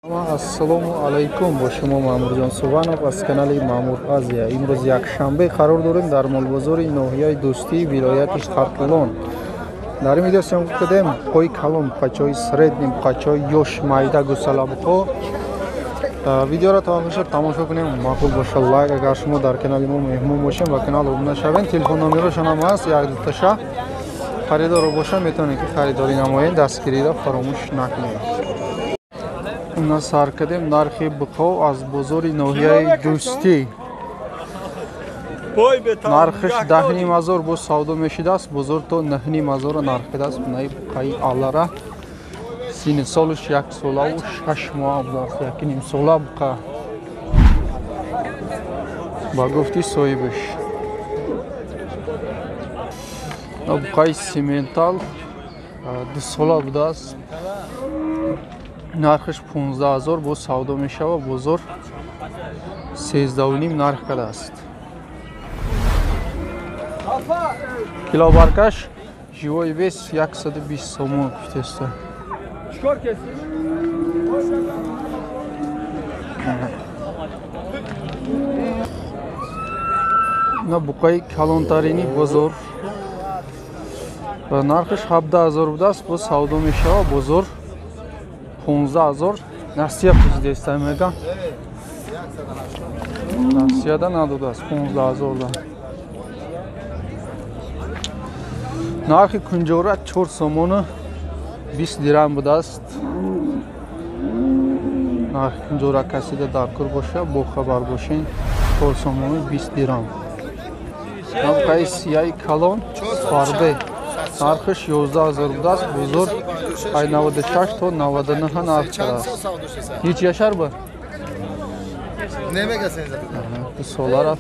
Ассалому алайкум, бо шумо Маъмурҷон Суванов аз канали Маъмур Азия. Имрӯз якшанбе қарор дорем дар молбозори ноҳияи Дӯстии вилояти Хатлон. Дар ин видео съёмка кардем қои калон, қачои средний, қачои ёш, майда, гусалабҳо. Видеоро то охир тамошо кунем, маъқул боша лайк. Агар шумо дар канали мо меҳмон бошем ва канал обуна шавем, телефон номерошон ҳам ҳаст, як дуташа харидоро боша метавонед ки харидорӣ намоед, дастгириро фаромӯш накунед. На сар кардем нархи буқо аз бозори ноҳияи Дӯстӣ. Нархиш 10,5 ҳазор боз савдо мешидааст, бозор то 9,5 ҳазора нарх кардааст. Наи буқаи аллара сини солаш 1 солаву 6 моҳ будааст, 1,5 сола буқа ба гуфти соҳибаш. Буқаи симентал 2 сола будааст, нархиш 15 ҳазор боз савдо мешавад, бозор 13,5 нарх кардааст. Килобаркаш живой вес 120 сомон гуфтеста. На буқаи калонтарини бозор нархиш 17 ҳазор будааст, боз савдо мешавад, бозор 15 ҳазор насия пурсидеста мега, насияда надодааст 15 ҳазорда. Нархи кунҷора 4 сомону 20 дирам будааст. Нархи кунҷора касида даркор боша, бохабар бошен, 4 сомону 20 дирам. Навқаи сияи калон фарбе нархиш 11 ҳазор будааст, бозор ай 96 то 99 нарх кардааст. Ҳеҷ яшар ба? Ду солара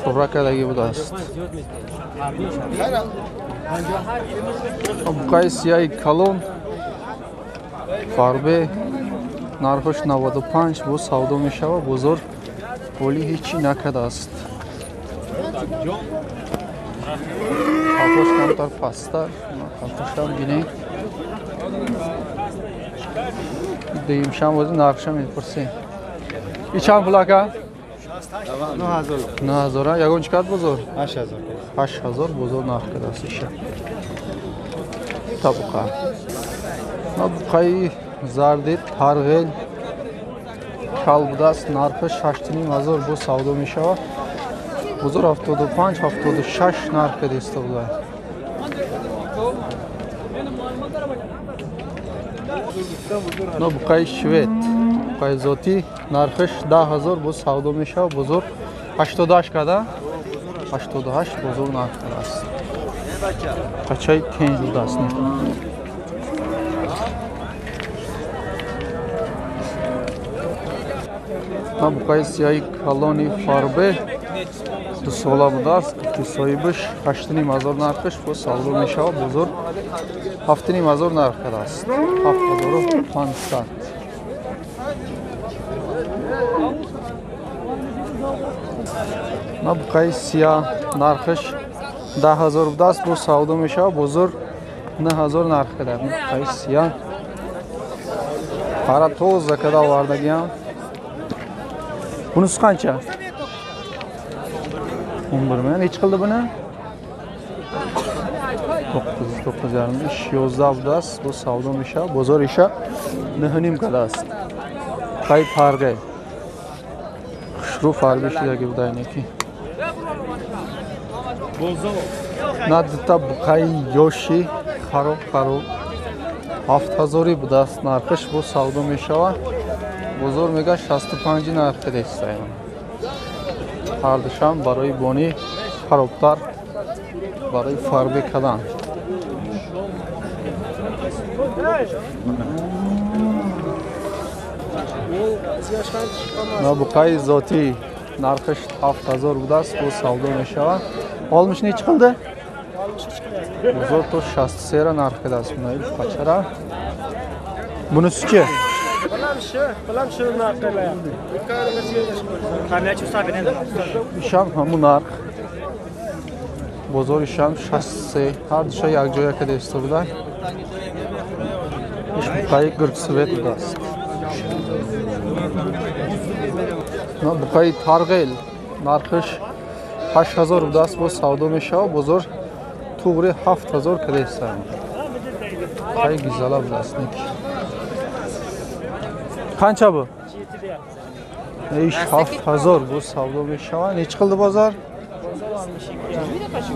пурра кардагӣ будааст. Буқаи сияи калон фарбе нархаш 95 боз савдо мешавад, бозор ҳоли ҳечи накардааст. Қафош камтар пасттар, қафошам бинед. Дуюмшам бози нархша мепурсем. И чанд пул ака? 9000. 9000. Ягон чӣ кард бозор? 8000. 8000 бозор нарх кардааст иша. Табуқа. Буқаи зарди тарғел кал будааст, нархаш 6,5 ҳазор боз савдо мешавад. Бозор 75, 76 нарх кардааст буда. Но буқаи швед, буқаи зотӣ нархаш 10 ҳазор боз савдо мешавад, бозор 88 карда, 88 бозор нарх кардааст. Қачаи тенҷ будааст. На буқаи сияи калони фарбе 2 сола будааст, гуфти соҳибаш 8,5 ҳазор нархаш боз савдо мешавад, бозор 7,5 ҳазор нарх кардааст, 7500. На буқаи сия нархаш 10 ҳазор будааст, боз савдо мешавад, бозор 9 ҳазор нарх кардааст. Буқаи сия пара тоза карда овардагиам. Bunisi qancha? 11 ming. Nechi qildi buni? 9, 9,5, ish 11 будааст, боз савдо мешавад, бозор иша 9,5 кардааст. Қай фарғе. Хушрӯ фарбе шудаги буда инеки. На дута буқаи ёши хароб хароб 7000 будааст нархаш, боз савдо мешавад. Бозор мега 65 нарх кардааст. Ҳардушам барои бонӣ харобтар, барои фарбе кардан. На буқаи зотӣ нархаш 7000 будааст, боз савдо мешавад. Олмиш нечи қилди? Бозор то 63 нарх кардааст. Бунаи буқачара. Bunisi-chi? Ишам ҳамун нарх. Бозори шам 63. Ҳар душа якҷоя карда истода. Иш буқаи гургсвет будааст. Буқаи Тарғел нархиш 8000 будааст, боз савдо мешавад. Бозор туғри 7000 кадеста. Буқаи гизала будааст неки. Қанча бу? Иш 7000 боз савдо мешавад. Нечи қилди бозор?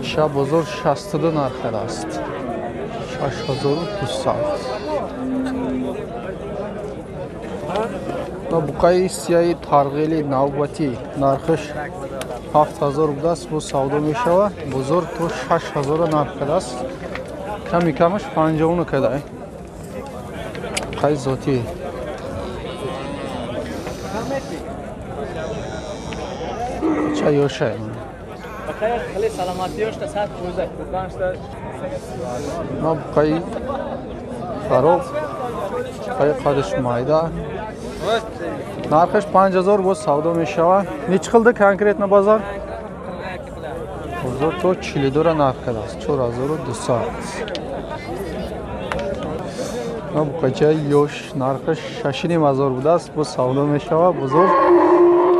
Ша бозор 62 нарх аст. 6200. Буқаи сияи Тарғели навбатӣ нархиш 7000 будааст, боз савдо мешавад. Бозор то 6000 нарх кардааст. Ками камаш 59 кадай. Буқаи зотӣ. Ча ёшай? Буқаи хароб, буқаи қадаш майда. Нархиш 5000 боз савдо мешавад. Нечи қилди конкретно бозор? Бозор то 42 нарх кардааст, 4200. Буқачаи ёш нархиш 6500 будааст, боз савдо мешавад. Бозор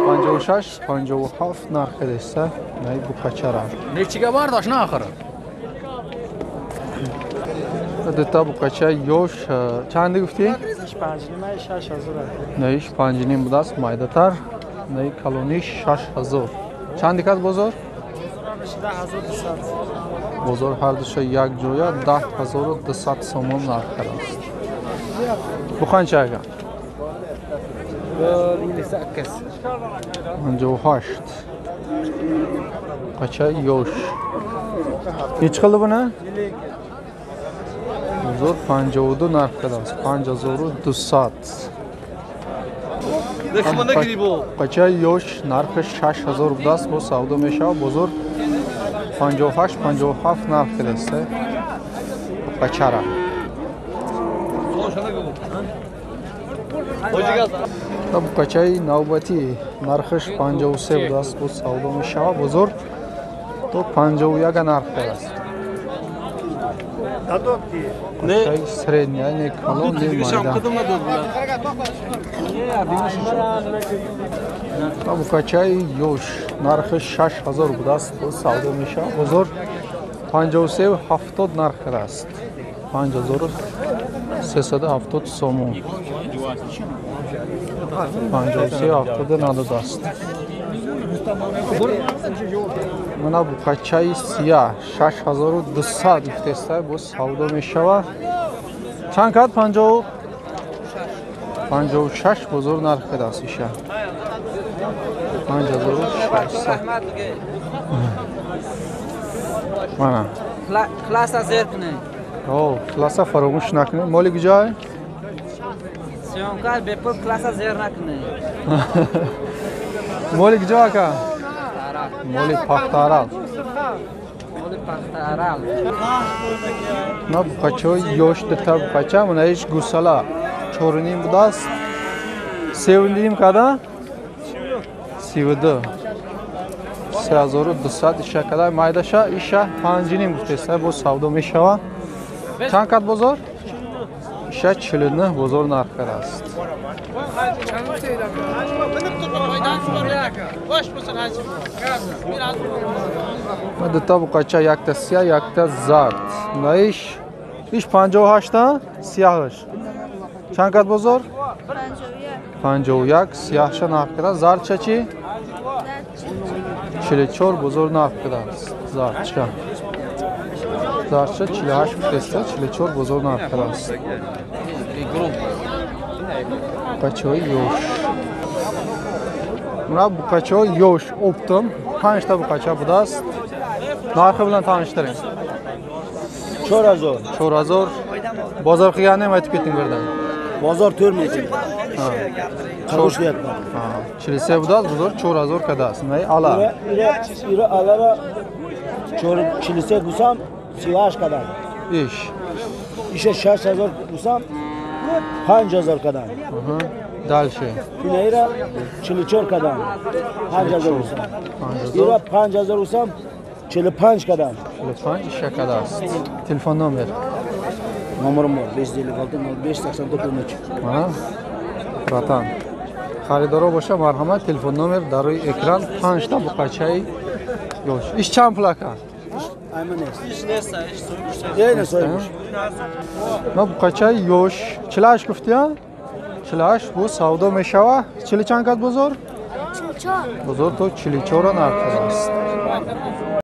56 57 нарх кардааст. Най буқачара. Нечига бардошт нахр? Дута буқача ёш чанди гуфтӣ? Наиш 5,5 будааст, майдатар. Наи калониш 6000. Чанди кад бозор? Бозор ҳар душа як ҷоя 10200 сомон нарх кардааст. Буқанча ага? 58. Буқача ёш. Нечи қилди буна? Бозор 52 нарх кардааст, 5200. Буқачаи ёш нархи 6000 будааст, боз савдо мешавад. Бозор 58 57 нарх кардааст. Буқачара. Буқачаи навбатӣ нархиш 53 будааст, боз савдо мешавад. Бозор то 51 нарх кардааст. Средняя, не калон, не майда. Буқачаи ёш нархи 6000 будааст, боз савдо мешавад. Бозор 53 70 нарх кардааст. 5370 сомон. 53 70 надодааст. Мана буқачаи сия 6200 гуфтеста, боз савдо мешавад. Чанд кад? 56 бозор нарх кардааст иша. 5600. Мана. Класса зер кунед. О, класса фаромӯш накунед. Моли куҷой? Съёмка бепул класса зер накунед. Моли куҷо ака? Моли Пахтаарал. Моли Пахтаарал. На буқачаҳои ёш дута буқача, мана иш гусала 4,5 будааст. 3,5 када? 32. 3200 иша када, майдаша иша 5,5 гуфтеста, боз савдо мешавад. Чанд кад бозор? Иша 49 бозор нарх кардааст. Дута буқача, якта сия, якта зард. Наиш иш 58 сияҳаш. Чанд кад бозор? 51 сияҳша нарх кардааст. Зардша чӣ? 44 бозор нарх кардааст. Зардча. Зардча 48 гуфтеста, 44 бозор нарх кардааст. Буқачаҳои ёш. Мана буқачаҳои ёш оптом 5 та буқача будааст. Нархи билан танишtirang. 4000. 4000. Bozor qilganini ham aytib keting birdan. Bozor 4000 so'm. Qabul qilyapman. 43 будааст, бозор 4000 кардааст. Най ала. Ира алара 43 гусам 38 кадан. Иш. Иша 6000 гусам 5000 кадан. Дальше. Ира 44 кадан. 5000 гусам. Ира 5000 гусам 45 кадан. 45 иша кардааст. Телефон номер. Номерим bor 556 05 84 13. Mana Братан, харидоро боша, марҳамат, телефон номер дар рӯи экран. Панҷта буқачаи ёш. Иш чанд пулака? На, буқачаи ёш 48 гуфтия, 48 бу савдо мешава. Чили чанд кад бозор? Бозор то 44 нарх аст.